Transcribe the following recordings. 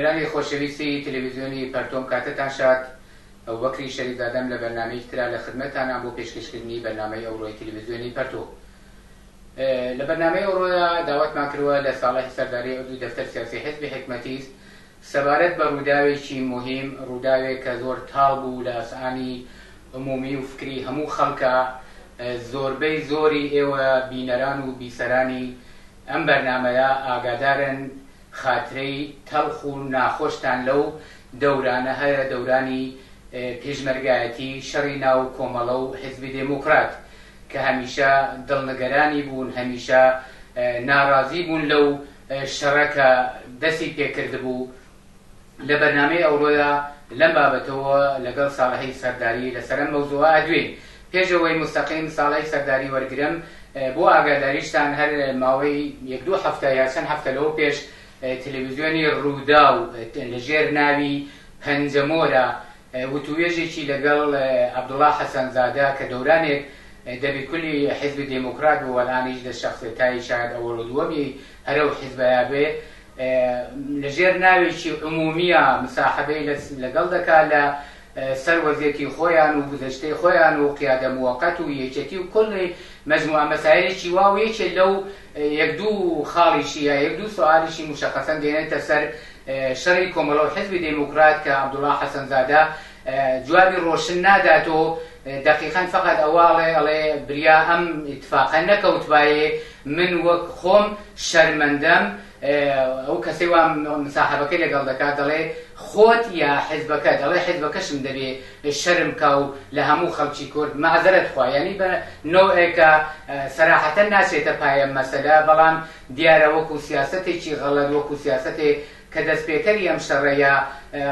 بینەرانی خۆشەویستی تەلەڤیزیۆنی پەرتۆم کاتتان شاد، ئەبوبەکری شەریفزادەم لە بەرنامەیەکی ترا لە خدمەتتانام بۆ پێشکەشکردنی بەرنامەی ئەوڕۆی تەلەڤیزیۆنی پەرتۆ. لە بەرنامەی ئەوڕۆیا داوەتمان کردوە لە ساڵحی سەرداری عضوی دەفتەر سیاسی حزبی حکمەتیست سەبارەت بە ڕووداوێکی موهیم، ڕووداوێک کە زۆر تاڵ بوو لە ئەسعانی عمومی و فکری هەموو خەڵکا، زۆربەی زۆری ئێوە بینەران و بیسەرانی ئەم بەرنامەیە ئاگادارن خاترەی تەڵخ و ناخۆشتان لەو دەورانە هەیە، دەورانی پێشمەرگایەتی، شەڕی ناو کۆمەڵە و حیزبی دێموکڕات کە هەمیشە دڵنگەرانی بوون، هەمیشە ناڕازی بوون لەو شەڕە کە دەستی پێکردبوو. لە بەرنامەی ئەوڕۆیا لەم بابەتەوە لەگەڵ ساڵحی سەرداری لەسەر ئەم مەوزوعە ئەدوێین. پێش ئەوەی موستەقیم ساڵحی سەرداری وەرگرم، بۆ ئاگاداریشتان هەر ماوەی یەک دوو هەفتە یا چەند هەفتە لەوە پێش تەلەڤیزیۆنی رووداو لە ژێر ناوی پەنجەمۆرە وتووێژێکی لەگەڵ عەبدوڵا حەسەنزادە کە دەورانێک دەبیرکولی حیزبی دێموکرات بوو وەلئانیش دە شەخسێتای شایەد ئەوەڵ و دووەمی هەر ئەو حیزبەیا بێ لە ژێر ناوێکی عمومییا مساحبەی لەگەڵ دەکا لە سەر وەزیەتی خۆیان و گوزەشتەی خۆیان و قیادە موەقەت و یەکێتی و کولی مەجموعە مەسایلێکی وا و یەکێ لەو یەک دوو خاڵیشی یا یەک دوو سوئالیشی موشەخەسەن دێنێتە سەر شەڕی کۆمەڵە و حیزبی دێموکرات کە عەبدوڵا حەسەنزادە جوابی ڕۆشن ناداتۆ دەقیقەن فەقەت ئەوە ئەڵێ ئەڵێ بریا ئەم ئیتفاقە نەکەوتبایێ من وەک خۆم شەرمەندەم ئەو کەسەی وا مساحەبەکەی لەگەڵ دەکات دەڵێ خۆت یا حیزبەکەت ئەڵێ حیزبەکەشم دەبێ شەرم کا و لە هەموو خەڵکی کورد مەعزەرەت خوا یانی بە نەوعێکە سەراحەتەن ناچێتە پایە مەسەلە بەڵام دیارە وەکو سیاسەتێکی غەڵەت وەکو سیاسەتێ کە دەستپێکەری ئەم شەڕە یا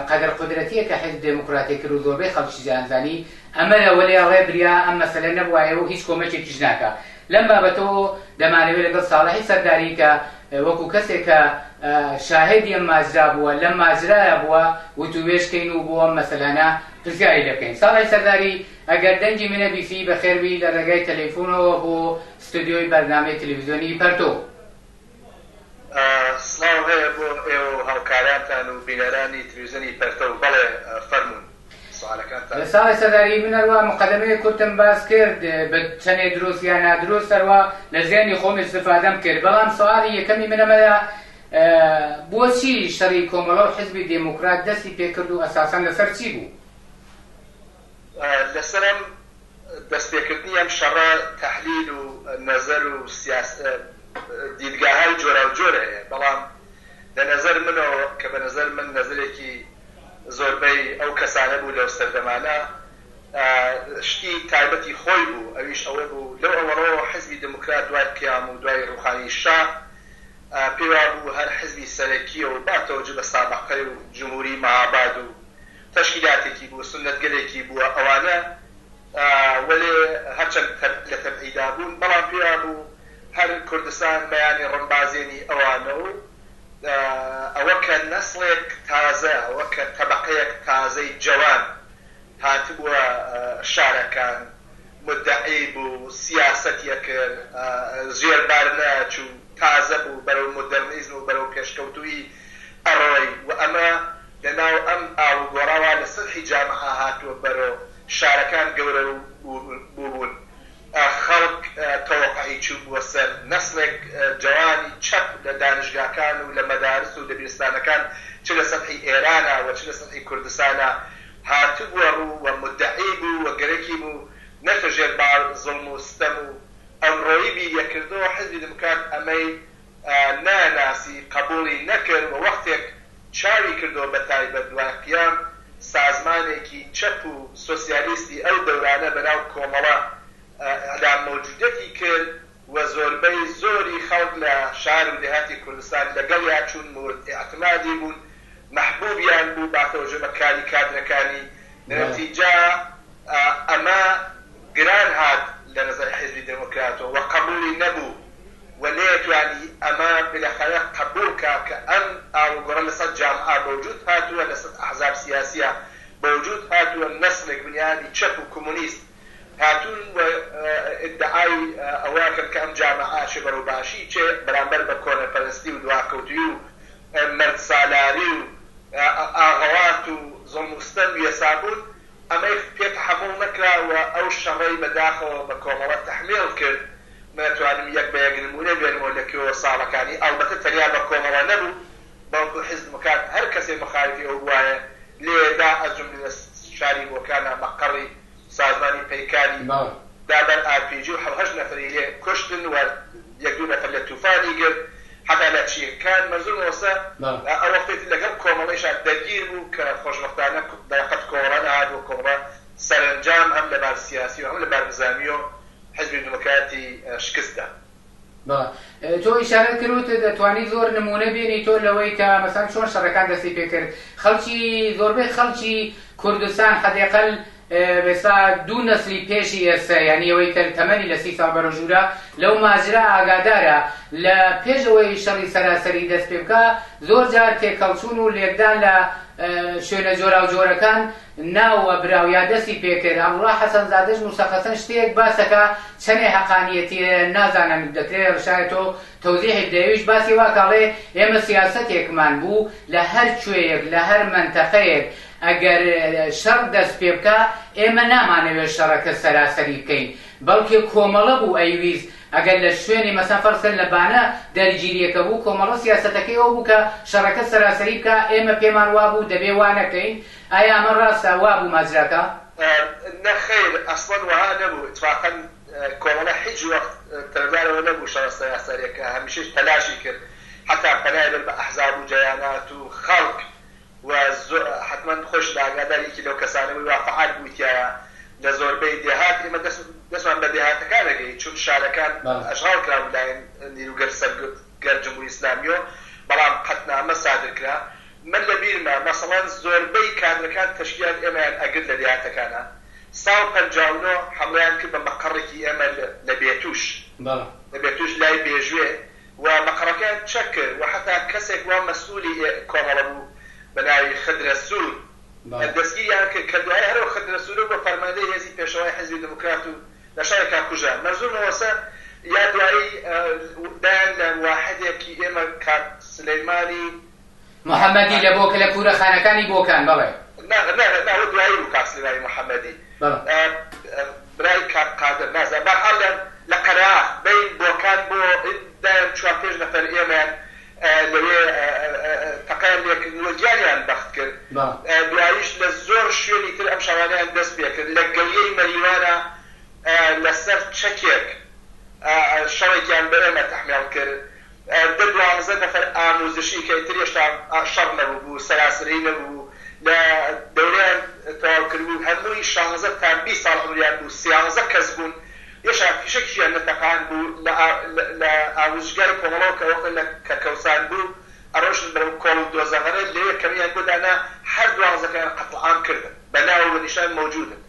قەدر قودرەتیە کە حیزب دێموکراتێ کرد و زۆربەی خەڵکیش دەیانزانی ئەمەیە وەلێ ئەڵێ بریا ئەم مەسەلە نەبوایە و هیچ کۆمەکێکیش ناکا لەم بابەتەوە دەمانەوێ لەگەڵ ساڵحی سەرداری کە وەکو کەسێک کە شاهێدی ئەم ماجرا بووە لەم ماجرایا بووە وتووێژ کەین و بۆ ئەم مەسەلانە پرسیاری لێ بکەین. ساڵحی سەرداری ئەگەر دەنگی منە بیسی بەخێربی لە ڕێگای تەلەیفونەوە بۆ ستۆدیۆی بەرنامەی تەلەفزیۆنی پەرتۆ. سڵاو هەیە بۆ ئێوە و هاوکارانتان و بینەرانی تلویزیۆنی پەرتەو، بەڵێ فەرموون سوالەکانتان. ساڵح سەرداری، من هەروا موقەدەمەیەک کورتم باس کرد بە چەنێ دروست یا نادروست هەروا لە زێنی خۆم ئیستفادەم کرد بەڵام سوالی یەکەمی من ئەمەیە بۆچی شەڕی کۆمەڵە و حزبی دێموکرات دەستی پێکرد و ئەساسەن لەسەر چی بوو؟ لەسەر ئەم دەستپێکردنی ئەم شەڕە تەحلیل و نەزەر و دیدگاهای جۆراوجۆر هەیە، بەڵام لە نەزەر منەوە کە بە نەزەر من نەزەرێکی زۆربەی ئەو کەسانە بوو لەو سەردەمانە شتی تایبەتی خۆی بوو، ئەویش ئەوە بوو لەو ئەوەڵەوە حزبی دێموکرات دوای قیام و دوای ڕووخانی شا پێی وابوو هەر حزبی سەرەکییە و با تەوەجو بە سابقەی و جمهوری مەهاباد و تەشکیلاتێکی بوو، سوننەتگەلێکی بووە، ئەوانە وەلێ هەرچەند لە تەبعیدا بوون، بەڵام پێیان بوو هەر کوردستان مەیانی ڕمبازێنی ئەوانە و ئەوە کە نەسڵێک تازە، ئەوە کە تەبەقەیەک تازەی جەوان هاتبووە شارەکان، مودەعی بوو، سیاسەتی ئەکرد، ژێر بار نەئەچوو، تازە بوو، بەرەو مۆدێرنیزم و بەرەو پێشکەوتوویی ئەڕۆی و ئەمە لە ناو ئەم ئاڵوگۆڕەوە لە سەتحی جامعە هاتووە بەرۆ شارەکان گەورە بووبوون، خەڵک تەوەقعی چووبووە سەر، نەسڵێک جەوانی چەپ لە دانشگاکان و لە مەدارس و دەبیرستانەکان چ لە سەتحی ئێرانا و چ لە سەتحی کوردستانا هاتبووە ڕوو و مودەعی بوو و گەرەکی بوو نەچە ژێر بار زوڵم و ستەم و ئەمڕۆیی بیریەکردەوە حزبی دموکرات ئەمەی نەئەناسی قەبوڵی نەکرد و وەختێک چاوی کردەوە بە تایبەت دوای قیام سازمانێکی چەپ و سۆسیالیستی ئەو دەورانە بە ناو کۆمەڵە ئیعلام مەوجودیەتی کرد و زۆربەی زۆری خەڵک لە شار و دێهاتی کوردستان لەگەڵیا چوون مورد ئیعتمادی بوون مەحبوبیان بوو با تەوەجۆ بە کاری کادرەکانی نەتیجە ئەمە گران هات لە نەزەر حیزبی دێمۆکراتەوە و قەبووڵی نەبوو و نەیەتوانی ئەمە بالاخەرە قەبووڵ کا کە ئەم ئاڵوگۆڕە لە سەر جامعە بەوجوود هاتووە لە سەر ئەحزاب سیاسیە بەوجوود هاتووە نەسڵێک بنیادی چەپ و کومونیست هاتوون و ئیدعای ئەوە ئەکەن کە ئەم جامعە ئەچێ بەرەو باشی چێ بەرامبەر بە کۆنەپەرستی و دواکەوتووی و مەردسالاری و. ئاغەوات و زوڵم و ستەم وێسابوون، ئەمەی پێ تەحەموڵ نەکرا و ئەو شەڕەی بە داخەوە بە کۆمەڵە تەحمیڵ کرد، من ئەتوانم یەک بە یەک نموونە بێنمەوە لە کوێوە ساڵەکانی، ئەڵبەتە تەنیا بە کۆمەڵە نەبوو، بەڵکو حیزب دموکرات هەر کەسێ موخالیفی ئەو بوایە لێ دا، ئەز جوملە لە شاری بۆکانا مەقەڕی سازمانی پەیکانی دا بەر ئارپیجی و حەو هەشت نەفەری لێ کوشتن و یەک دوو نەفەر لە توفانی گرت حەتا لە چیکان مەنزور مۆسە ئەو وەختەی تر لەگەڵ کۆمەڵەیشا دەرگیر بوو کە خۆشبەختانە دەرەقەت کۆمەڵە نەهات و کۆمەڵە سەرەنجام هەم لە بار سیاسی و هەم لە بار نزامیۆ حزبی دموکراتی شکست دا. بەڵێ تۆ ئیشارەت کرد وتت دەتوانی زۆر نموونە بێنی تۆ لەوەی کە مەسەن چۆن شەڕەکان دەستی پێ کرد خەڵکی زۆربەی خەڵکی کوردستان حەدێقەل ئێستا دوو نەسلی پێشی ئێستا یانی ئەوەی کە تەمەنی لە 30 ساڵ بەرەو ژوورە لەو ماجرا ئاگادارە لە پێش ئەوەی شەڕی سەراسەری دەست پێ بکا زۆر جار تێکەڵچوون و لێکدان لە شوێنە جۆراوجۆرەکان ناو ئەبرا و یا دەستی پێ کرد عەبدوڵا حەسەنزادەش موسەخەسەن شتێک باسەکا چەنێ هەقانیەتیە نازانم دەکرێ شایەد تۆ تەوزیحی بدەی ئەویش باسی وا کە ئەڵێ ئێمە سیاسەتێکمان بوو لە هەر کوێیەک لە هەر مەنتەقەیەک ئەگەر شەڕ دەست پێ بکا ئێمە نامانەوێ شەڕەکە سەراسەری بکەین بەڵکێ کۆمەڵە بوو ئەیویست ئەگەر لە شوێنی مەسەن فەرز کەن لە بانە دەرگیریەکە بوو کۆمەڵە سیاسەتەکەی ئەوە بوو کە شەڕەکە سەراسەری بکا ئێمە پێمان وابوو دەبێ وا نەکەین ئایا ئەمە ڕاستە وا بوو ماجراکە؟ نەخەیر ئەسڵەن وەها نەبوو ئیتفاقەن کۆمەڵە هیچ وەخت تەرەفدار ئەوە نەبوو شەڕە سەراسەریەکە هەمیشەیش تەلاشی کرد حەتا پەنای برد بە ئەحزاب و جەریانات و خەڵک و حەتمەن خۆیشت ئاگاداری یەکی لەو کەسانە بووی وا فەعال بووی تیایا لە زۆربەی دێهات ئێمە دەست دەستمان بە دێهاتەکان ئەگەیت چون شارەکان ئەشغاڵ کرابوو لایەن نیروگەل سەرگوت گەر جمهوری ئیسلامیۆ بەڵام قەتنامە سادر کرا من لە بیرمە مەسەڵەن زۆربەی کادرەکان تەشکیلات ئێمەیان ئەگرت لە دێهاتەکانا ساڵ 59 حەملەیان کرد بە مەقەڕێکی ئێمە لە بێتوش لە بێتوش لای بێژوێ و مەقەڕەکەیان چەک کرد و حەتا کەسێک وا مەسئولی کۆمەڵە بوو بە ناوی خدرە سوور دەستگیریان کرد کە دوایی هەر ئەو خدرە سوورە بووە فەرماندەی هێزی پێشەوای حیزبی دێموکرات و لە شەڕێکا کوژرا. مەرزوور مەوەسە یا دوایی دایان لە واحدێکی ئێمە کاک سلەیمانی. محەمەدی لە بۆکە لە کوورەخانەکانی بۆکان بەڵێ. نا نا نا ئەوە دوایی بوو کاک سلێمانی محەمەدی برای کاک قادر نازانم بەرحاڵ لە لە قەرەاخ بەین بۆکان بۆ دایان چوار پێنج نەفەر ئێمەیان لەوێ تەقەیان لێکردن و گیانیان بەخت کرد دواییش لە زۆر شوێنی تر ئەم شەڕانەیان دەست پێکرد لە گەڵیەی مەریوانە لەسەر چەکێک شەڕێکیان بە ئێمە تەحمێڵ کرد دە دوانزە نەفەر ئاموزشی کە ئیتر هێشتا شەڕ نەبووبوو، سەراسەری نەبووبوو، لە دەورەیان تەواو کردبوو، هەمووی شانزە تا 20 ساڵ عومریان بوو، سیانزە کەس بوون، هێشتا فیشەکیشیان نەتەقاندبوو، لە لە ئاموزشگای کۆمەڵەوە کە وەختە لە کەکەوسان بوو، ئەڕۆیشتن بەرەو کۆڵ و دۆزەغەرە، لەوێ کەمیان بۆ دانا، هەر دوانزەکەیان قەتڵ عام کردن، بە ناو و نیشان مەوجوودن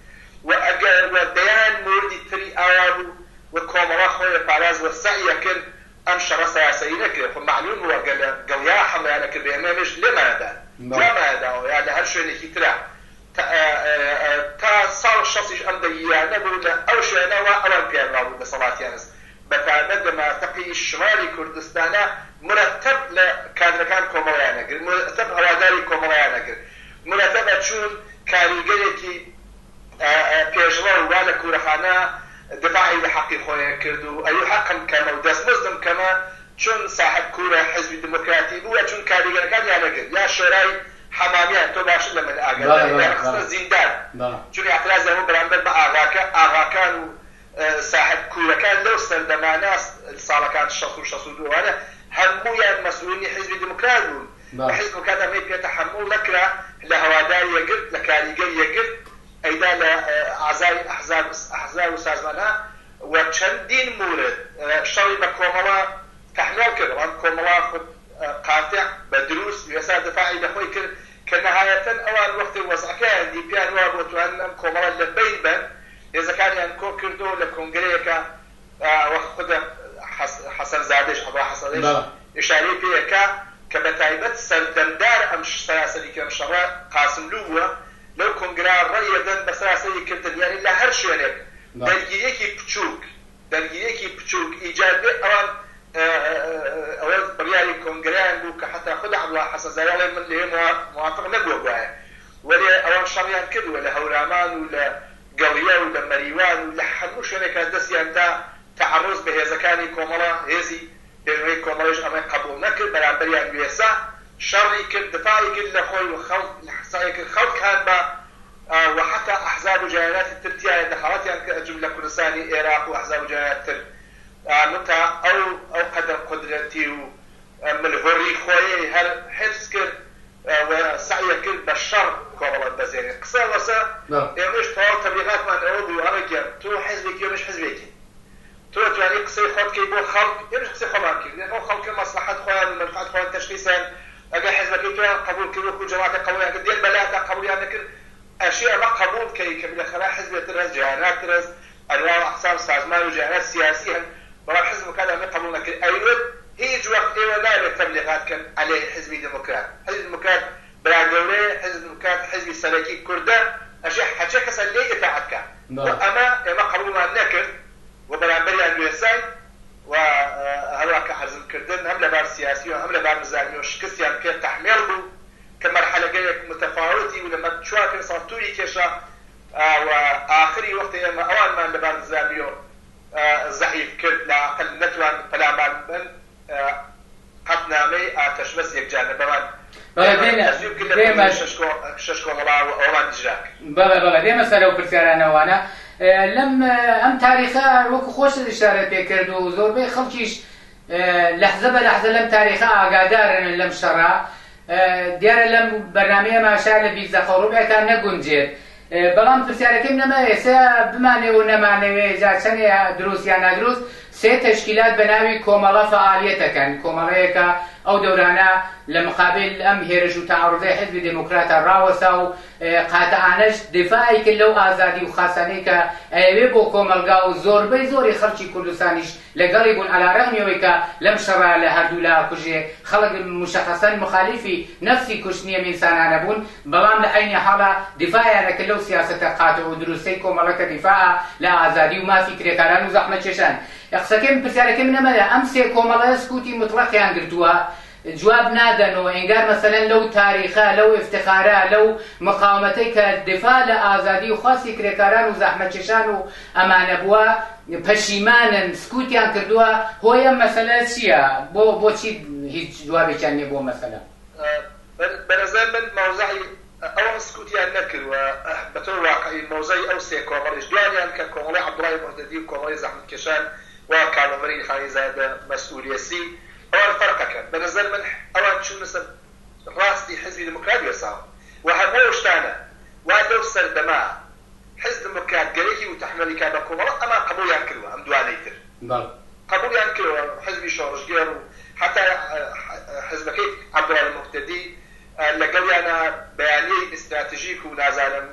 و ئەگەر و دەیان موردی تری ئاوا بوو و کۆمەڵە خۆی ئەپاراست و سەعی ئەکرد ئەم شەڕە سەراسەری نەکرێ خۆ مەعلوم بوو ئەگەر لە گەڵیا حەملەیان ئەکرد بە ئێمە ئێمەش لێمان ئەدان جوامان ئەداوە یا لە هەر شوێنێکی ترا تا ساڵ شەستیش ئەم دەگیرانە بوو لە ئەو شوێنە وا ئەوان پێیان وابوو دەسەڵاتیانس بە تایبەت لە مەناتقی شمالی کوردستانا مرەتەب لە کادرەکان کۆمەڵەیان ئەگرت مرەتەب هەواداری کۆمەڵەیان ئەگرت مرەتەب ئەچوون کاریگەرێکی پێشڕەو وا لە کوورەخانە دفاعی لە حەقی خۆێ کرد و ئەیو حەقم کەمە و دەستمزدم کەمە چون ساحب کوورە حزبی دموکراتی بوو چون کاریگەرەکانیان نەگرت یا شۆرای حەمامیان تۆ باشتر لە من ئاگاداری دایان خستە زیندان چون ئیعترازیان بوو بەرامبەر بە ئاغاکە ئاغاکان و ساحب کوورەکان لەو سەردەمانە ساڵەکان 60 و 62 ئەوانە هەموویان مەسئولینی حزبی دموکرات بوون حزب دموکرات ئەمەی پێ تەحەموڵ نەکرا لە هەوادار یەگرت لە کاریگەر یەگرت ئەیدا لە ئەعزای ئەحزاب ئەحزاب و سازمانها و چەندین مورد شەڕی بە کۆمەڵە تەحمێڵ کرد بەڵام کۆمەڵە خود قاتع بە دروست وێسا دفاعی لە خۆی کرد کە نەهایەتەن ئەوان وەختێ وەزعەکەیان دی پێیان وابوو ئەتوانن ئەم کۆمەڵە لە بەین بەن هێزەکانیان کۆ کردەوە لە کۆنگرەیەکا وەک خود حەسەن زادەیش عەبدوڵا حەسەنزادەیش ئیشارەی پێ ئەکا کە بە تایبەت سەردەمدار ئەم سەراسەری کەم شەڕە قاسملوو بووە لەو کۆنگرە ڕەی ئەدەن بە سەراسەری کردن یانی لە هەر شوێنێک دەرگیریەکی پچووک دەرگیریەکی پچووک ئیجاد بێ ئەوان. ئەوە بڕیاری کۆنگرەیان بوو کە حەتا خود عەبدوڵا حەسەنزادە ئەڵێ من لەوێ موافق نەبووە گوایە وەلێ ئەوان شەڕیان کرد و لە هەورامان و لە گەڵیە و لە مەریوان و لە هەموو شوێنێکا دەستیان دا تەعەڕوز بە هێزەکانی کۆمەڵە، هێزی پێشمەرگەی کۆمەڵەیش ئەمەی قەبووڵ نەکرد، بەرامبەریان وێسا، شەڕی کرد، دفاعی کرد لە خۆی و خەڵک سەعی کرد خەڵک هان با و حەتا ئەحزاب و جەریاناتی تر تیایا دەخاڵەتیان کرد ئەجوم لە کوردستانی ئێراق و ئەحزاب و جەریانات تر متا ئەو ئەو قەدر قودرەتی و ملهوڕی خۆیەی هەر حفز کرد و سەعی کرد بە شەڕ کۆمەڵە بەزێنێ. قسە وەسە ئێمەش تەواو تەبلیغاتمان ئەوە بوو ئاغا گیان تۆ حزبێکی ئێمەش حزبێکین تۆ ئەتوانی قسەی خۆت کەی بۆ خەڵک ئێمەش قسەی خۆمان کرد ئەو خەڵکە مەسڵەحەت خۆیان و مەنفعەت خۆیان تەشخیسیان ئەگەر حزبەکەی تۆیان قەبوڵ کرد وەکو جەماعەتێک قەبوڵیان کرد دێن بەلاتا قەبوڵیان نەکرد ئەشێ ئەمە قەبوڵ کەی کە بلەخەرە حزبێ تر هەس جەیانات تر هەس ئەنواع و ئەقسام سازمان و جەیانات سیاسی هەن بەڵام حزب دموکرات ئەمەی قەبوڵ نەکرد ئەیوت هیچ وەخت ئێوە نابێت تەبلیغات کەن عەلەیه حزبی دموکرات حزبی دموکرات برا گەورەیە حزب دموکرات حزبی سەرەکی کوردە ئەشێ هەرچێ کەسە لێی ئیتاعەت کا و ئەمە ئێمە قەبوڵمان نەکرد و بەرامبەریان وێساین و هەروا کە عەرزم کردن هەم لە بار سیاسی و هەم لە بار نزامیەوە شکستیان پێ تەحمێڵ بوو کە مەرحەلەگەلێک متەفاوتی و لە مە چوار پێنج ساڵ تووری کێشا و ئاخری وەختێ ئێمە ئەوانمان لە بار نزامیۆ زەعیف کرد لااقل نەتوان پەلامار بەن قەتنامەی ئاتەشبەس یەکجارنەبەمان بەڵێ ئێمە دێنە تەسویب کرد لە دێمە کۆنگرەی شەش کۆمەڵا و ئەوەمان ئیجرا کرد. بەڵێ بەڵێ دێمە سەر ئەو پرسیارانەوانە لەم ئەم تاریخە وەکو خۆشت ئیشارەت پێ کرد و زۆربەی خەڵکیش لەحزە بە لەحزە لەم تاریخە ئاگادارن لەم شەڕە دیارە لەم بەرنامەیەما شا لە 20 دەقە و ڕوبعێکا نەگونجێت بەڵام پرسیارەکەی من ئەمە ئێستا بمانەوێ و نەمانەوێ جا چەنێ دروست یان نادروست سێ تەشکیلات بە ناوی کۆمەڵە فەعالیەت ئەکەن کۆمەڵەیەکە ئەو دەورانە لە مقابل ئەم هێرش و تەعەڕوزەی حزبی دێموکراتە ڕاوەسا و قاتعانەش دیفاعی کرد لەو ئازادی و خاسانەی کە ئەیەوێ بۆ کۆمەڵگا و زۆربەی زۆری خەڵکی کوردستانیش لەگەڵی بوون عەلا رەغمی ئەوەی کە لەم شەڕە لە هەردوولا ئەکوژرێ خەڵک موشەخەسەن موخالیفی نەفسی کوشتنی ئەم ئینسانانە بوون بەڵام لە عەینی حاڵا دیفاعیان ئەکرد لەو سیاسەتە قاتع و دروستەی کۆمەڵە کە دیفاعە لە ئازادی و مافی کرێکاران و زەحمەتکێشان. قسەکەی من پرسیارەکەی من ئەمەیە ئەم سێ کۆمەڵەیە سکوتی موتڵەقیان گرتووە جواب نادەن و ئینگار مەسەلەن لەو تاریخە، لەو ئیفتخارە، لەو مقاومەتەی کە دفاع لە ئازادی و خواستی کرێکاران و زەحمەتکێشان و ئەمانە بووە، پەشیمانن، سکوتیان کردووە، هۆی ئەم مەسەلە چییە؟ بۆ بۆچی هیچ جوابێکیان نییە بۆ ئەم مەسەلە؟ بەنەزەر من مەوزەعی ئەوان سکوتیان نەکردوە، بەتۆر واقعی مەوزەعی ئەو سێ کۆمەڵیش دوانیان کە کۆمەڵەی عەبدوڵای موهتەدی و کۆمەڵەی زەحمەتکێشان و کاک عومەری خانی زادە مەسئولیەسی ئەوان فەرق ئەکەن بە نەزەر من ئەوان چوونە سەر ڕاستی حزبی دموکرات وێساون و هەموو ئەو شتانە وا لەو سەردەمە حزب دموکرات گەرەکی و تەحمێڵی کا بە کۆمەڵە ئەمان قەبوڵیان کردوە ئەم دوانەی تر قەبوڵیان کردوە حزبی شۆڕشگێڕ و حەتا حزبەکەی عەبدوڵای موهتەدی لەگەڵیانا بەیانیەی ئیستراتژیک و نازانم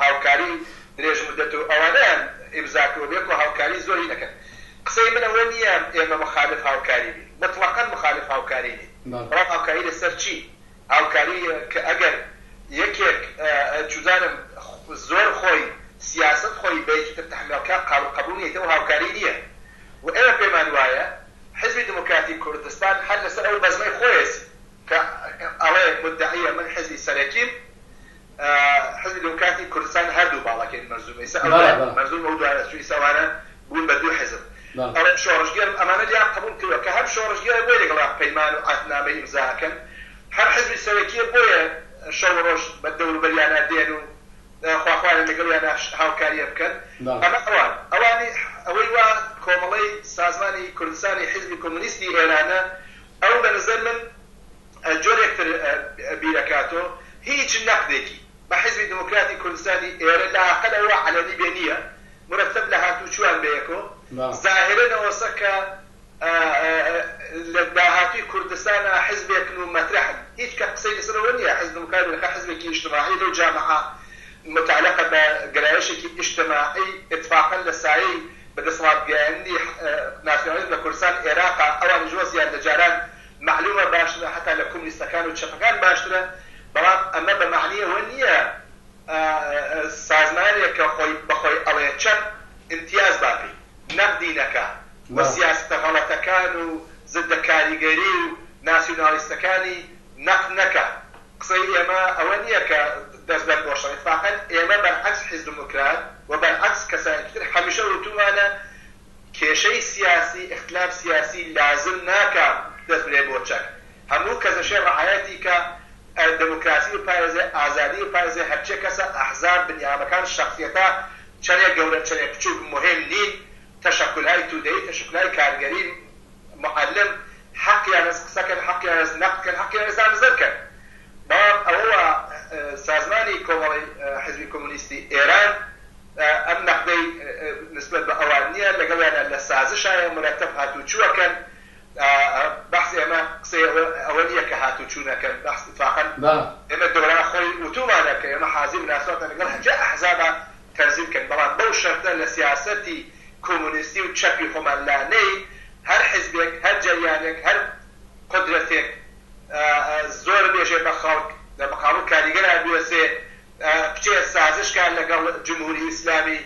هاوکاری درێژ مودەت و ئەوانەیان ئیمزا کردوە بێکۆ هاوکاری زۆری نەکەن. قسەی من ئەوە نییە ئێمە مخالف هاوکاری بین، موتڵەقەن مخالف هاوکاری نین، بەڵام هاوکاری لەسەر چی؟ هاوکاری کە ئەگەر یەکێک چوزانم زۆر خۆی سیاسەت خۆی بە یەکی تر تەحمیڵ کا قابل قەبوڵ نییە، ئیتر ئەو هاوکاری نییە و ئێمە پێمان وایە حزبی دموکراتی کوردستان هەر لەسەر ئەو بەزمەی خۆیەسی کە ئەڵێ مودەعیە من حزبی سەرەکیم، حزبی دموکراتی کوردستان هەردوو باڵەکەی مەرزوم ئیسا ئەو مەرزوم ئەو دوانە چون ئیسا ئەوانە بوون بە دوو حزب ئەڵێن شۆڕشگێرم ئەمانە لێیان قبوڵ کردوە کە هەم شۆڕشگێرە بۆیە لەگەڵیان پەیمان و عەهدنامەی ئیمزا ئەکەن هەم حزبی سەرەکیە بۆیە شەو و ڕۆژ بە دەوروبەریانا دێن و خواخوایان لەگەڵیانا هاوکاریە بکەن ئەمە ئەوان ئەوانی ئەوەی وا کۆمەڵەی سازمانی کوردستانی حزبی کۆمۆنیستی ئێرانە ئەو بە نزەر من جۆرێک تر بیرەکاتۆ هیچ نەقدێکی بە حیزبی دموکراتی کوردستانی ئێرە لاقەل ئەوە عەلەنی بێ نییە مورەتەب لە هاتووچوان بەیەکۆ زاهرەن ئەوەسە کە لە داهاتووی کوردستانا حیزبێکن و مەترەحن هیچ کە قسەی لەسەر ئەوە نییە حیزب دموکرات بلەخە حیزبێکی ئیجتماعی لەو جامعە متعلقە بە گەرایشێکی ئیجتماعی ئیتفاقەن لە سایەی بە دەسەڵات گەیاندنی ناسیۆنالیزم لە کوردستان ئێراقا ئەوانیش وەزیان لە جاران مەعلومە باشترە هەتا لە کومنیستەکان و چەپەکان باشترە بەڵام ئەمە بە مەعنی ئەوە نییە سازمانێک کە خۆی بە خۆی ئەڵێ چەپ ئیمتیاز با پێی نەقدی نەکا و سیاسەتە غەڵەتەکان و. زدە کاریگەری و ناسیونالیستەکانی نەقد نەکا. قسەی ئێمە ئەوە نییە کە دەست بەر بۆ شەڕ، ئیتفاقەن ئێمە بەرعەکس حیزب دموکرات و بەرعەکس کەسانێکی تر هەمیشە وتوومانە کێشەی سیاسی، ئیختلاف سیاسی لازم ناکا دەست برێ بۆ چەک. هەموو کەس ئەشێ ڕعایەتی کا، دموکراسی بپارێزێ، ئازادی بپارێزێ، هەرچێ کەسە، ئەحزاب، بنیامەکان، شەخسیەتا چەنێ گەورەن چەنێ بچووک موهیم نین، تەشەکولهای تودەیی، تەشەکولهای کارگەری، معلم حەقیانەس قسە کەن، حەقیانەس نەقد کەن، حەقیانەس نظر کەن. بەڵام ئەوە وا سازمانی کۆمەڵەی حزبی کۆمۆنیستی ئێران ئەم نەقدەی نسبەت بە ئەوان نییە، لەگەڵیانا لە سازشایە مورەتەب هاتوچووە کەن. بەحس ئێمە قسەی ئەوە نییە کە هاتوچوو نەکەن، بەحس ئیتفاقەن ئێمە دەوران خۆی وتوومانە کە ئێمە حازرین مناسباتمان لەگەڵ هەرچی ئەحزابا تەنزیم کەن، بەڵام بەو شەرتە لە سیاسەتی کۆمۆنیستی و چەپی خۆمان لا نەین، هەر حزبێک، هەر جەریانێک، هەر قودرەتێک زۆر بێژێ بە خەڵک، لە مقابڵ کاریگەرا بوێسێ، بچێ سازش کا لەگەڵ جمهوری ئیسلامی،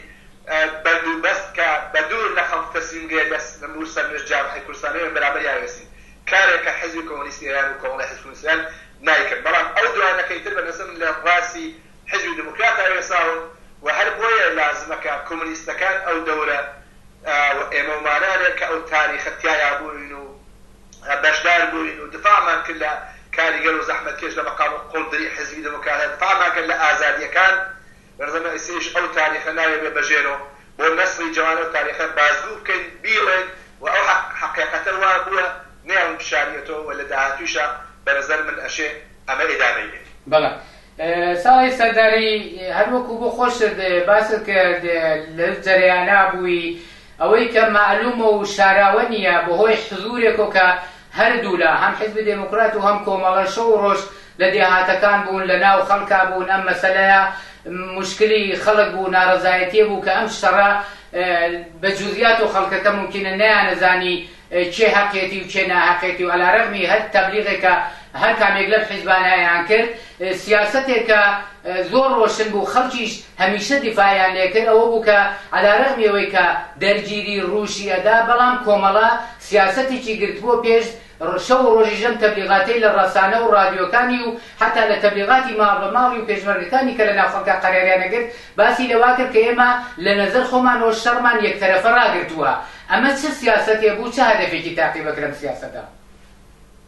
بەند و بەست کا، بە دوور لە خەڵک تەسلیم گرێ لە سنمور سەرنوشت جامعەی کوردستان ئێمە بەرامبەر یاوێسین. کارێک کە حزبی کۆمۆنیستی ئێران و کۆمەڵەی حزب کۆمۆنیستی ئێران نایکەن. بەڵام ئەو دوانەکەی تر بە نەزەر من لە ڕاسی حیزبی دموکرات ئاوێساون و هەر بۆیە لازمە کە کۆمۆنیستەکان ئەو دەورە و ئێمە و مانانێ کە ئەو تاریخە تیایا بووین و بەشدار بووین و دفاعمان کرد لە کاریگەر و زەحمەتکێش لە مەقام و قوڵدری حیزبی دموکرات دفاعمان کرد لە ئازادییەکان بەرزەمە ئیسەیش ئەو تاریخە ناوێ بێ بەژێرۆ بۆ نەسڵی جەوان ئەو تاریخە بازگوو بکەین بیڵێین و ئەو حەقیقەتە وا بووە نەیەڵن بشاریەتەوە و لە داهاتوویشا بە نەزەر من ئەشێ ئەمە ئیدامەی بێ. بەڵێ ساڵح سەرداری هەر وەکوو بۆ خۆشت باست کرد لە جەرەیانا بووی ئەوەی کە مەعلوومە و شاراوە نییە بە هۆی حزوورێکەوە کە هەردوولا هەم حیزبی دێموکرات و هەم کۆمەڵە شەو و ڕۆژ لە دێهاتەکان بوون لە ناو خەڵکا بوون ئەم مەسەلەیە موشکلی خەڵک بوو ناڕەزایەتیە بوو کە ئەم شەڕە بە جوزیات و خەڵکەکە مومکینە نەیانەزانی کێ هەقیەتی و کێ ناهەقیەتی و عەلارەغمی هەر تەبلیغێک کە هەر کامێک لەم حیزبانە ئەیان کرد سیاسەتێک کە زۆر ڕۆشن بوو خەڵکیش هەمیشە دیفاعیان لێکرد ئەوە بوو کە عەلارەغمی ئەوەی کە دەرگیری ڕووشی ئەدا بەڵام کۆمەڵە سیاسەتێکی گرتبووە پێش شەو و ڕۆژیش ئەم تەبلیغاتەی لە ڕەسانە و ڕادیۆکانی و حەتا لە تەبلیغاتی ماڵ بە ماڵی و پێشمەرگەکانی کە لە ناو خەڵکا قەراریان ئەگرت باسی لەوە کرد کە ئێمە لە نەزەر خۆمانەوە شەڕمان یەکتەرەفە ڕاگرتووە ئەمە چ سیاسەتێ بوو چ هەدەفێکی تاقیبە کرد ئەم سیاسەتە؟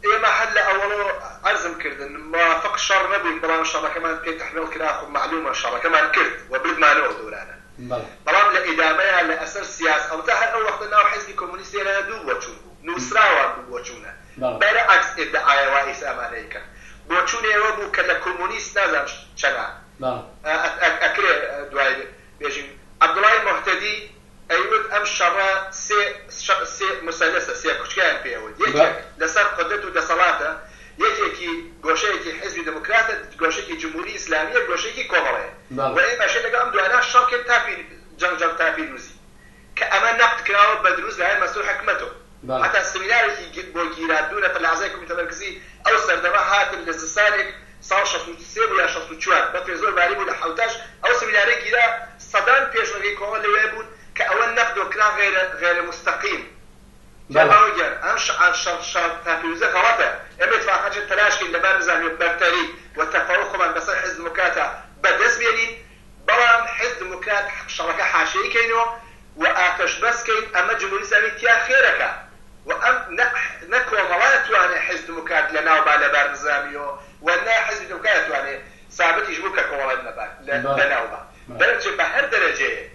ئێمە هەر لە ئەوەڵەوە عەرزم کردن موافق شەڕ نەبووین بەڵام شەڕەکەمان پێ تەحمیڵ کرا خۆ مەعلومە شەڕەکەمان کرد و بردمانەوە ئەو دەورانە بەڵام لە ئیدامەیا لە ئەسەر سیاس ئەڵبەتە هەر ئەو وەختە ناو حیزبی کۆمۆنیستی ئێرانە دوو بۆچوون بوو نووسراوە بوو بۆچوونە بەرعەکس ئیدعایە وا ئیسا ئەمانە ئەیکەن بۆچوونێ ئەوە بوو کە لە کۆمۆنیست نازانم چەنە ئەکرێ دوای بێژین عەبدوڵای موهتەدی ئەیوت ئەم شەڕە سێ سێ موسەلەسە، سێ کوچکەیان پێ ئەوت، یەکێک لەسەر قودرەت و دەسەڵاتە، یەکێکی گۆشەیەکی حیزبی دێموکراتە، گۆشەیەکی جمهوری ئیسلامییە، گۆشەیەکی کۆمەڵەیە و ئێمە ئەشێ لەگەڵ ئەم دوانە شەڕ کەین تا پیر جەنگ جەنگ تا پیرووزی. کە ئەمە نەقد کراوە بە دروست لایەن مەسرور حکمەتەوە. حەتا سمینارێکی بۆ گیرا دوو نەفەر لە ئەعزای کومیتە مەرکزی ئەو سەردەمە هاتن لە زستانێک ساڵ 63 بوو یا 64 بەفرێ زۆر باری بوو لە حەوتاش ئەو سمینارەی گیرا سەدان پێشمەرگەی کۆمەڵە لەوێ بوون کە ئەوە نەقدۆ کرا غەیرە غەیرە موستەقیم جا باوە گیان ئەم شعار شەڕ شەڕ تا پیروزە غەڵەتە ئێمە ئیتفاقەن چێ تەلاش کەین لە بار نزامیەوە بەرتەری و تەفەوق خۆمان بەسەر حزب دموکراتا بەدەست بێنین بەڵام حزب دموکرات شەڕەکە حاشیەیی کەینۆ و ئاتەش بەس کەین ئەمە جمهوری ئیسلامی تیا خێرەکا و ئەم نە نە کۆمەڵە ئەتوانێ حزب دموکرات لە ناو با لە بار نزامیۆ و نە حزبی دموکرات ئەتوانێ سابتیش بوو کە کۆمەڵە نەبا لە ناو با دەرەچێ بە هەر دەرەجەیەک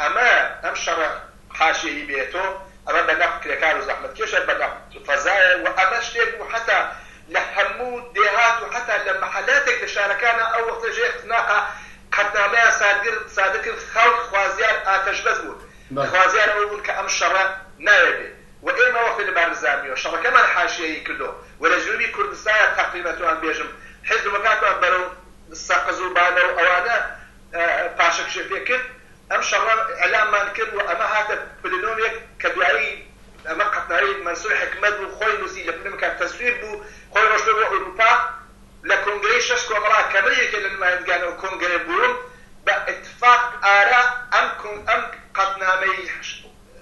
ئەمە ئەم شەڕە حاشیەیی بێتۆ ئەمە بە نەف کرێکار و زەحمەتکێشە بە نەف فەزایە و ئەمە شتێک بوو حەتا لە هەموو دێهات و حەتا لە مەحەلاتێک لە شارەکانا ئەو وەختە ژێر اختناقا قەتنامەیان سادگر سادر کرد خەڵک خوازیار ئاتەشبەس بوون خوازیار ئەوە بوون کە ئەم شەڕە ناوێ بێ و ئێمە وەختێ لە بارزانیەوە شەڕەکەمان حاشیەیی کردۆ و لە جنوبی کوردستانا تەقریبا توان بێژم حیزب دموکراتمان بەرەو سەقز و بانە و ئەوانە پاشەکشێ پێ کرد ئەم شەڕە ئیعلاممان کرد و ئەمە هاتە پلنۆمێک کە دوایی ئەمە قەتناوی مەنسور حیکمەت بوو خۆی نووسی لە پلنۆمێکا تەسویب بوو خۆی ڕۆشتووە بۆ ئورووپا لە کۆنگرەی شەش کۆمەڵە کە من یەکێ لە نمایندگان ئەو کۆنگرە بووم بە ئیتفاق ئارا ئەم ئەم قەتنامەی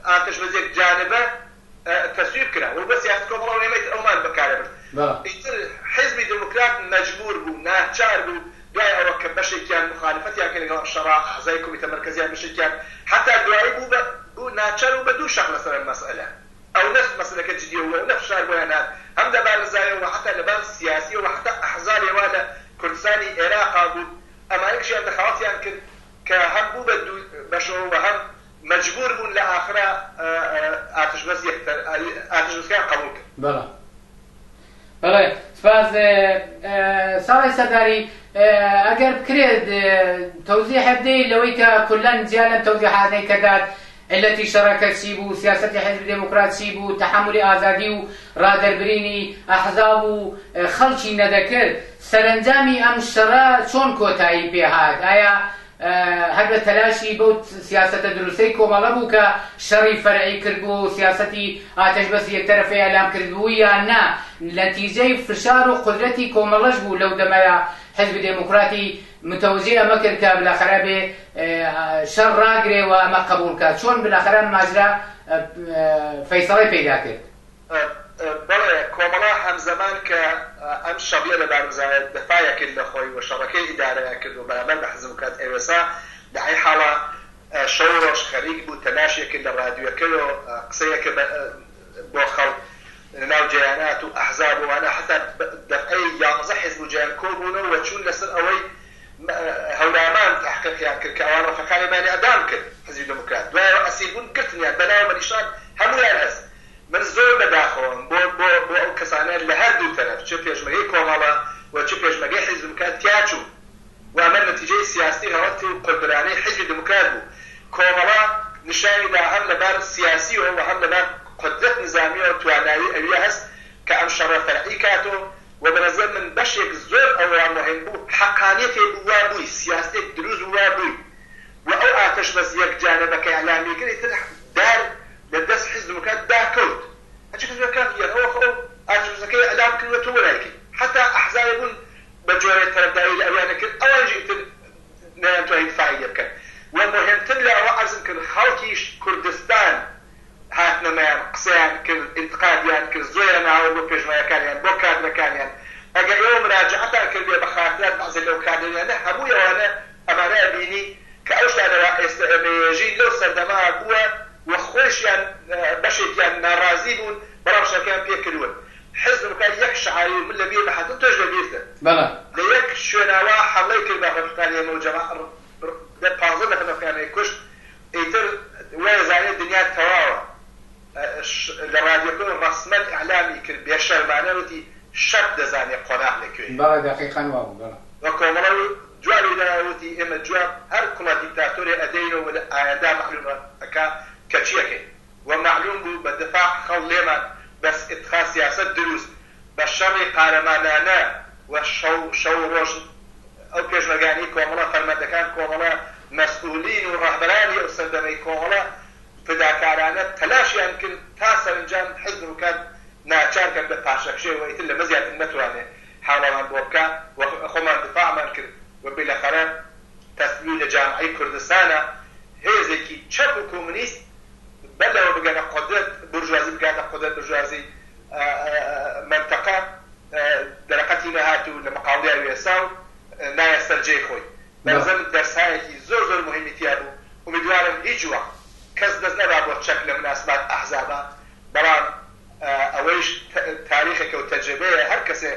ئاتەشبەس یەک جانبە. تەسویب کرا و بە سیاسەت کۆمەڵە و ئێمە ئیتر ئەومان بەکارە برد. ئیتر حیزبی دێموکرات مەجبوور بوو، ناچار بوو دوای ئەوە کە بەشێکیان موخالفەتیان کرد لەگەڵ ئەم شەڕە، ئەعزای کومیتە مەرکەزیان بەشێکیان حەتا دوایی بوو بە بوو ناچار بوو بە دوو شەق لەسەر ئەم مەسئەلە. ئەونەش مەسەلەکە جدیە و ئەونە فشار بۆیان هات هەم لە بار نزایەوە و حەتا لە بار سیاسیەوە و حەتا ئەحزابێ وا لە کوردستانی ئێراقا بوون ئەمانەیشیان دەخاڵەتیان کرد کە هەم بوو بە دوو بەشەوە و هەم مەجبوور بوون لە ئاخرا ئاتشبەس یەکتر ئاتشبەسەکەیان قەبووڵ کرد. بەڵێ بەڵێ سپاس ساڵح سەرداری ئەگەر بکرێت تەوزیحێ بدەیت لەوەی کە کولەن جیا لەم تەوزیحاتەی کە دات عیللەتی شەڕەکە چی بوو، سیاسەتی حیزبی دێموکرات چی بوو، تەحەمولی ئازادی و ڕادەربرینی ئەحزاب و خەڵکی نەدەکرد، سەرەنجامی ئەم شەڕە چۆن کۆتایی پێ هات؟ ئایا هەر بە تەلاشی بەو سیاسەتە دروستەی کۆمەڵە بوو کە شەڕی فەرعی کردبوو و سیاسەتی ئاتەشبەسی یەکتەرەفەی ئیعلام کردبوو یان نا نەتیجەی فشار و قودرەتی کۆمەڵەش بوو لەو دەمەیا حیزبی دێموکراتی متەوجەی ئەمە کرد کە بلاخەرە بێ شەڕ ڕاگرێ و ئەمە قەبووڵ کا چۆن بلاخەرە ئەم ماجرا فەیسەڵەی پەیدا کرد؟ بەڵێ کۆمەڵە هەمزەمان کە ئەم شەڕیە لە بارزایە دەفاە کرد لە خۆی و شەڕەکەی ئیدارەیە کرد و بەرامبەر بە حزب کات ئەوێسا لە عەی حاڵا شەو ڕۆژ خەریک بوو تەلاشێ کرد لە ڕادیۆکەیۆ قسەیە کرد بۆ خەڵک لە ناو جەیانات و ئەحزاب و وانە حەتا دەفعەی یانزە حزب و جەیان کۆ بوونەوە و چوون لەسەر ئەوەی هەورامان تەحقیقیان کرد کە ئەوان ڕەفیقانیان ئیعدام کرد حزبی دێموکرات دوایەوە ئەسیر بوون گرتنیان بە ناو بە نیشان هەموویان هەس من زۆر بە داخەوەم بۆ بۆ بۆ ئەو کەسانە لە هەر دوو تەرەف چ پێشمەرگەی کۆمەڵە و چ پێشمەرگەی حیزب دێموکرات تیا چوون و ئەمە نەتیجەی سیاستی غەڵەتی و قولبرانەی حیزبی دێموکرات بوو کۆمەڵە نیشانی دا هەم لە بار سیاسیەوە و هەم لە بار قودرەت نزامیەوە توانایی ئەویە هەس کە ئەم شەڕە فەرعی کاتۆ و بە نەزەر من بەشێک زۆر ئەوە موهیم بوو حەقانیەتێ بوو وا بووی سیاستێک دروست بوو وا بووی و ئەو ئاتەش بەس یەک جانەبە کە ئیعلامی کرد ئیتر دار لە دەست حیزب دموکرات دا کەوت هەرچی کەس بێ کاک گیان ئەوە خۆ ئەو ئاتەش بەسەکەی ئیعلام کردوە تۆ بۆ نایکەی حەتا ئەحزابێ بوون بە جۆرێ تەرەفداری لە ئەویان نەکرد ئەوانیش ئیتر نەیانتوانی دفاعی لێ بکەن و موهیمتر لە ئەوە عەرزم کرد خەڵکیش کوردستان هاتنە مەیان قسەیان کرد ئینتقادیان کرد زۆیان هاوەر بۆ پێشمەرگەکانیان بۆ کادرەکانیان ئەگەر ئێوە مراجەعەتان کردبێ بە خاترات بەعزێ لەو کادرانە هەمووی ئەوانە ئەمانە ئەبینی کە ئەو شتانە وا ئێستە ئێمە ێژین لەو سەردەمە بووە و خۆیشیان بەشێکیان ناڕازی بوون بەڵام شەڕکەیان پێ کردوون حزب دموکرات یەک شعاری و من لە بیرمە حەتم تۆش لە بیرتە لە یەک شوێنا وا حەملەی کرد بە ڕەفیقانی ئێمە و جەما دە پانزە نەفەر ڕەفیقانی کوشت ئیتر وەیەزانێ دنیا تەواوە لە ڕادیۆکە و ڕەسمەن ئیعلامی کرد بێ شەرمانە وتی شەپ دەزانێ قۆناغ لە کوێیە. بەڵێ دەقیقەن وابوو بەڵێ. و کۆمەڵە و جوابی دایەوە وتی ئێمە جواب هەر کوڵە دیکتاتۆرێ ئەدەینەوە و لە ئایەندا مەعلوم ئەکا کە چی ئەکەین و مەعلوم بوو بە دفاع خەڵ لێمان بەس ئیتخاز سیاسەت دروست بە شەڕی قارەمانانە و شەو شەو و ڕۆژ ئەو پێشمەرگانەی کۆمەڵە فەرمەندەکان کۆمەڵە مەسئولین و ڕەهبەرانی ئەو سەردەمەی کۆمەڵە فداکارانە تەلاشیان کرد تا سەرنجام حزب دموکرات ناچار کەن بە پاشەکشێ و ئیتر لەمە زیاتر نەتوانێ حاڵەمان بۆ بکا و خۆمان دفاعمان کرد و بیلەخەرە تەسلیمی لە جامعەی کوردستانا هێزێکی چەپ و کۆمونیست بەر لەوە بگەنە قودرەت بورژوازی بگاتە قودرەت بورژوازی مەنتەقە دەرەقەتی نەهات و لە مقاوڵیا وێسا و نایە سەر جێی خۆی بەنظرم دەرسایەکی زۆر زۆر موهیمی تیا بوو ئومیدوارم هیچ وەخت کەس دەست نەبا بۆ چەک لە مناسبات ئەحزابا بەڵام ئەوەیش تاریخێکە و تەجربەیە هەر کەسێ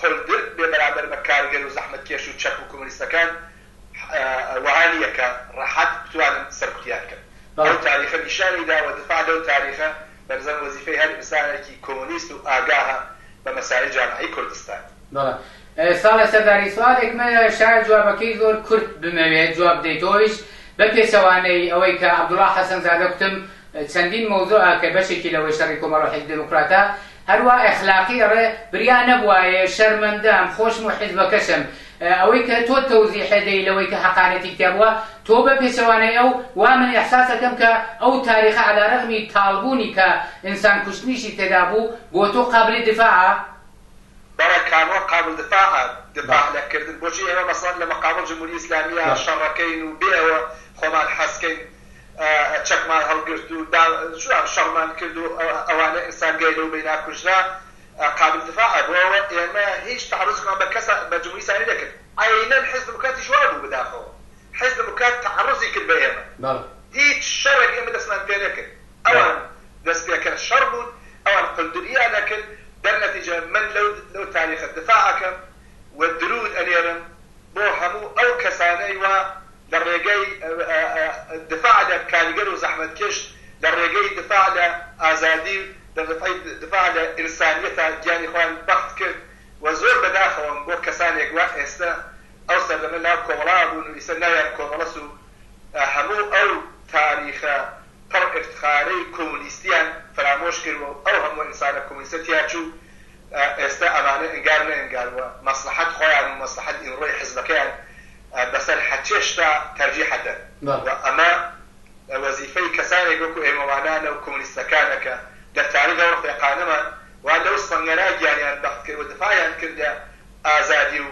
قولدرد بێ بەرامبەر بە کارگەر و زەحمەتکێش و چەپ و کۆمۆنیستەکان وەها نییە کە ڕەحەت بتوانن سەرکوتیان بکەن. ئەو تاریخە نیشانی دا و دفاع لەو تاریخە بەنزەم وەزیفەی هەر ئینسانێکی کۆمۆنیست و ئاگاهە بە مەسایل جامعەی کوردستان. بەڵێ ساڵح سەرداری سوالێکم هەیە شایەد جوابەکەی زۆر کورت بمەوێت جواب بدەیتەوە ئەویش بە پێچەوانەی ئەوەی کە عەبدوڵا حەسەن زادە کوتم چەندین مەوزوعە کە بەشێکی لەوەی شەڕی کۆمەڵ و حیزب دێموکراتە هەروا ئەخلاقی ئەڕێ بریا نەبوایە شەرمەندەم خۆشم و حیزبەکەشم ئەوەی کە تۆ تەوزیحێ دەی لەوەی کە حەقانەتی تیا بووە تۆ بە پێچەوانەی ئەو وا من ئیحساس ئەکەم کە ئەو تاریخە عەلا رەغمی تاڵ بوونی کە ئینسان کوشتنیشی تێدا بوو بۆ تۆ قابلی دفاعە؟ بەڵێ کامڵ قابل دفاعە دفاع لە کردن بۆچی ئێمە مەسەڵەن لە مقابڵ جمهوری ئیسلامییا شەڕەکەین و بێ ئەوە خۆمان حەزکەین. چەکمان هەڵگرت و چوان شەڕمان کرد و ئەوانە ئینسانگەی لەو بەینا کوژرا قابل دفاعە. بۆ ئەوە ئێمە هیچ تەعەڕوزێکمان بە کەس بە جمهوری ئیسلامی نەکرد. عەینەن حیزب دموکراتیش وا بوو بەداخەوە حیزب دموکرات تەعەڕوزی کرد بە ئێمە. هیچ شەڕێک ئێمە دەستمان پێ نەکرد. ئەوان دەست پێکەر شەڕ بوون، ئەوان قولدریان ئەکرد، دەر نەتیجە من لەو لەو تاریخە دفاع ئەکەم و دروود ئەنێرم بۆ هەموو ئەو کەسانەی وا لە ڕێگەی دفاع لە کاریگەر و زەحمەتکێش، لە ڕێگەی دفاع لە ئازادی و لە ڕێگەی دفاع لە ئینسانیەتا گیانی خۆیان بەخت کرد و زۆر بەداخەوەم بۆ کەسانێک وا ئێستە ئەو سەردەمە ناو کۆمەڵا بوون و ئیسە ناویان کۆمەڵەس و هەموو ئەو تاریخە پڕ ئیفتخارەی کۆمونیستیان فەرامۆش کرد و ئەو هەموو ئینسانە کۆمونیستە تیا چوو ئێستە ئەمانە ئینگار نە ئینگار و مەسڵەحەت خۆیان و مەسڵەحەت ئیمڕۆی حزبەکەیان بەسەر هەچێ شتا تەرجیح ئەدەن و ئەمە وەزیفەی کەسانێک وەکو ئێمەوانانە و کۆمونیستەکانە کە لە تاریخ ئەو ڕەفیقانەمان وا لەو سەنگەرا گیانیان بەخت کرد و دفاعیان کرد لە ئازادی و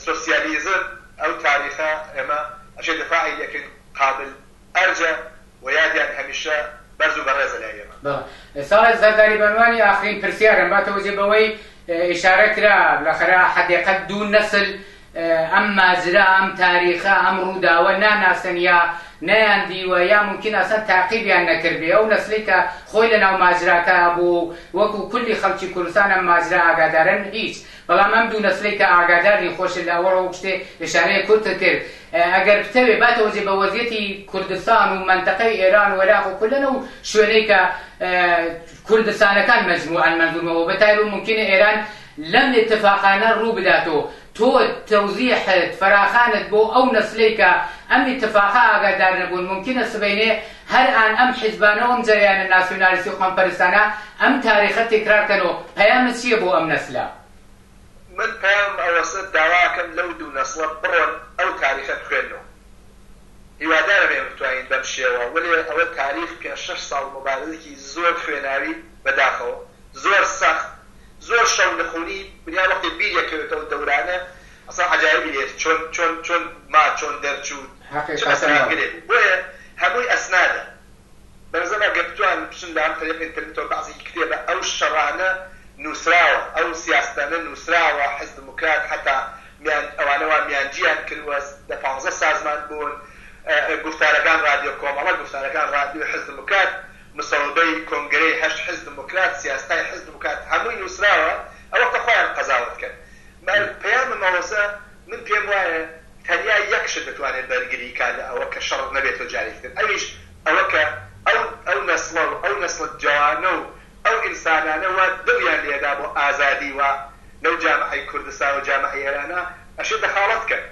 سۆسیالیزم ئەو تاریخە ئێمە ئەشێ دفاعی لێکەین قابل ئەرجە و یادیان هەمیشە بەرز و بەڕێزە لای ئێمە. بەڵێ ساڵح زەرداری بەعنوانی ئاخرین پرسیارم با تەوەجێ بەوەی ئیشارە کرا بلاخەرە حەدیقەت دوو نەسل ئەم ماجرا ئەم تاریخە ئەم ڕووداوە ناناسن یا نەیان دیوە یا مومکین ئەسڵەن تاقیبیان نەکردبێ ئەو نەسلەی کە خۆی لەناو ماجراکە بوو و وەکو کولی خەڵکی کوردستان ئەم ماجرا ئاگادارن هیچ بەڵام ئەم دوو نەسلەی کە ئاگادار نین خۆشت لە ئەوەڵەوە شتێ ئیشارەیەک کورتت کرد ئەگەر بتەوێ با تەوەجێ بە وەزیەتی کوردستان و مەنتەقەی ئێران و عێراق و کولەن ئەو شوێنەی کە کوردستانەکان مەجموعەن مەنزوورمەوە بە تایبەت مومکینە ئێران لەم ئیتفاقانە ڕوو بداتەوە تۆ تەوزیحت فەراخانت بۆ ئەو نەسلەی کە ئەم ئیتفاقە ئاگادار نەبوون مومکینە سبەینێ هەر ئان ئەم حیزبانە و ئەم جەریانە ناسیونالیستی و قەومپەرستانە ئەم تاریخە تیکرار کەن و پەیامت چیە بۆ ئەم نەسلە؟ من پەیامم ئەوەسە داواکەم لەو دوو نەسڵە بڕۆن ئەو تاریخە بخوێننەوە هیوادارم ئێمە بتوانین بەم شێوە وەلێ ئەوە تاریخ پێنج شەش ساڵ موبارزەکی زۆر خوێناوی بەداخەوە زۆر سەخت زۆر شەو نخونی بریا وەختێ بیر یەکەوێتەوە دەورانە ئەسڵەن عەجایبی لێ چۆن چۆن چۆن ما چۆن دەرچوو چ ئەسرارگرێ بوو بۆیە هەمووی ئەسنادە بەنزەم ئەگەر بتوانن بچن لە ئەم تەریق ئینتەرنتەوە بەعزێکی کتێبە ئەو شەڕانە نوسراوە ئەو سیاستانە نوسراوە حزب دموکرات حەتا میان ئەوانە وا میانجیان کردوە دە پانزە سازمان بوون گوفتارەکان رادیۆ کۆمەڵە گوفتارەکان رادیۆی حزب دموکرات مسەوەبەی کۆنگرەی هەشت حزب دموکرات سیاستای حزب دموکرات هەمووی نوسراوە ئەوەختە خۆیان قەزاوەت کەن پەیامم ئەوەسە من پێم وایە تەنیا یەک شت دەتوانێت بەرگری کا لە ئەوە کە شەڕ نەبێتەوە جارێکی تر ئەویش ئەوە کە ئەو ئەو نەسڵە و ئەو نەسڵە جەوانە و ئەو ئینسانانە وا دڵیان لێدا بۆ ئازادی وا لەو جامعەی کوردستان و جامعەی ئێرانا ئەشێ دەخاڵەت کەن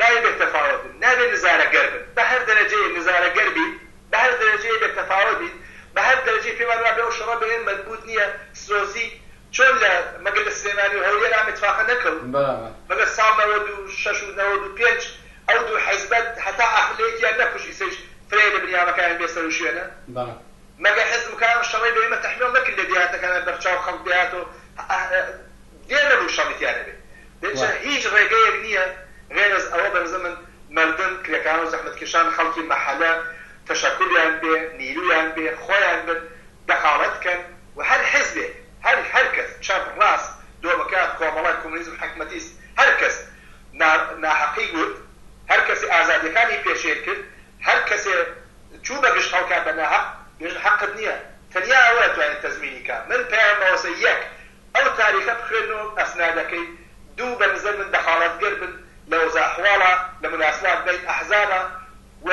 نابێ بێ تەفاوەت بن نابێ نزارەگەر بن بە هەر دەرەجەیە نزارەگەر بیت بە هەر دەرەجەیە بێ تەفاوەت بیت بە هەر دەرەجەی پێمان وابێ ئەو شەڕە بە ئێمە مەربووت نییە سۆزی چۆن لە مەگەر لە سلێمانی و هەولێر ئەم ئیتفاقە نەکەوت؟ مەگەر ساڵ 96 و 95 ئەو دوو حیزبە هەتا ئاخر لە یەکیان نەکوشت ئیسەیش فرەیە لە بنیامەکانیان بێ سەر و شوێنە؟ مەگەر حیزب کە ئەم شەڕەی بە ئێمە تەحمیڵ نەکرد لە دێهاتەکانا بەرچاو خەڵک دێهاتۆ دێ نەبوو شەڕی تیا نەبێ دەچە هیچ ڕێگەیەک نییە غێرەز ئەوە بەرزە من مەردم کرێکاران و زەحمەتکێشان خەڵکی مەحەلە تەشەکولیان بێ نیرویان بێ خۆیان بن دەخاڵەت کەن و هەر حیزبێک هەر هەر کەس چەپ ڕاست دۆمکرات کۆمەڵە کۆمۆنیزم حکمەتیست هەر کەس نا ناحەقی وت هەر کەسێ ئازادیەکانی پێشێل کرد هەر کەسێ چوو بە گژ خەڵکا بە ناحەق بێژن حەقت نیە تەنیا ئەوە ئەتوانێ تەزمینی کا من پەیامم ئەوەسە یەک ئەو تاریخە بخوێننەوە ئەسنادەکەی دوو بە نزەر من دەخاڵەتگەر بن لە وەزع ئەحواڵا لە موناسبات بەین ئەحزابا و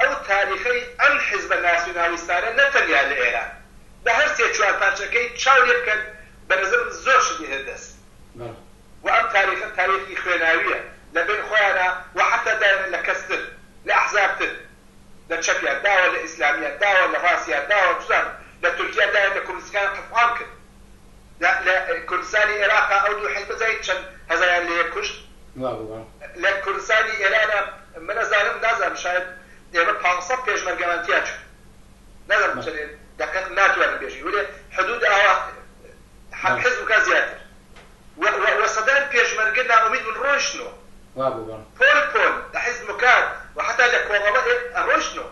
ئەو تاریخەی ئەم حیزبە ناسیونالیستانە نە تەنیا لە ئێران لە هەر سێ چوار پارچەکەی چاو لێ بکەن بە نەزەرم زۆر شت دێتە دەست و ئەم تاریخە تاریخی خوێناویە لە بەین خۆیانا و حەتا دایانە لە کەس تر لە ئەحزاب تر لە چەپیان داوە لە ئیسلامیان داوە لە ڕاستیان داوە چزانم لە تورکیا دایان لە کۆمنیستەکان قەتڵ عام کرد لە لە کوردستانی ئێراقا ئەو دوو حیزبە زانی چەند هەزاریان لە یەک کوشت؟ لە کوردستانی ئێرانا من ئەزانم نازانم شاید ئێمە پانسەد پێشمەرگەمان تیا چوو نازانم چەنێ دەقیق ناتوانم بێژی وەلێ حدود ئاوا حزب کا زیاتر و و و سەدان پێشمەرگە نائومید بوون ڕۆیشتنۆ پۆل پۆل لە حزب مکات و حەتا لە کۆمەڵە ئێ ئەڕۆیشتنۆ.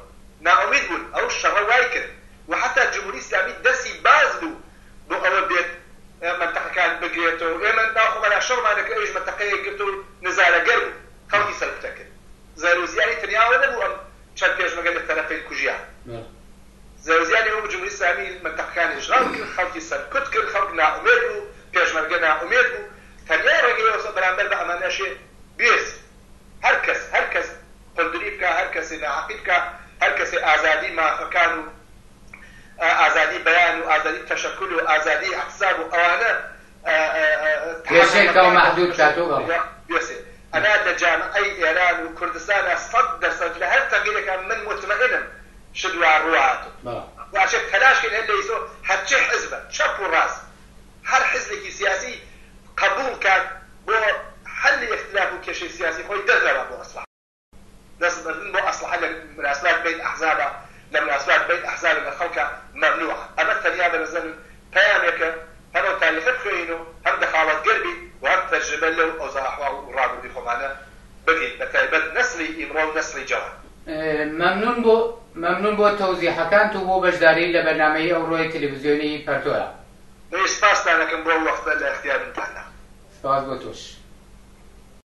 ئەشێ بوێسی. هەر کەس، هەر کەس قوندری بکا، هەر کەسێ ناحەقی بکا، هەر کەسێ ئازادی مافەکان و ئازادی بەیان و ئازادی تەشەکول و ئازادی ئیعتساب و ئەوانە پێشێل کا و مەحدود کات و بەڵێ. بوێسێ. ئەنا لە جامعەی ئێران و کوردستانا 100% لە هەر تەغیرێکا من موتمەئینم شت وا ڕووئاتۆ. بەڵێ. و ئەشێ تەلاش کەین هەر لە ئیسۆ هەرچێ حزبە، چەپ و ڕاست، هەر حزبێکی سیاسی قەبووڵ کات بۆ حەلی ئیختلاف و کێشەی سیاسی خۆی دەست نەبا بۆ ئەسڵەحە. دەست بردن بۆ ئەسڵەحە لە مناسبات بەین ئەحزابا، لە مناسبات بەین ئەحزاب لەگەڵ خەڵکا مەمنوعە. ئەمە تەنیا بە نەزەر من پەیامێکە هەم ئەو تاریخە بخوێنین و هەم دەخاڵەتگەر بین و هەم تەجربە لەو ئەوزاع ئەحواڵ و ڕابردووی خۆمانە بگرین بە تایبەت نەسڵی ئیمڕۆ و نەسڵی جەوان. مەمنون بۆ مەمنون بۆ تەوزیحەکانت و بۆ بەشداریت لە بەرنامەی ئەوڕۆی تەلەفزیۆنی پەرتۆیا. منیش سپاستان ئەکەم بۆ ئەو وەختە لە ئیختیار منتان دا. سپاس بۆ تۆش.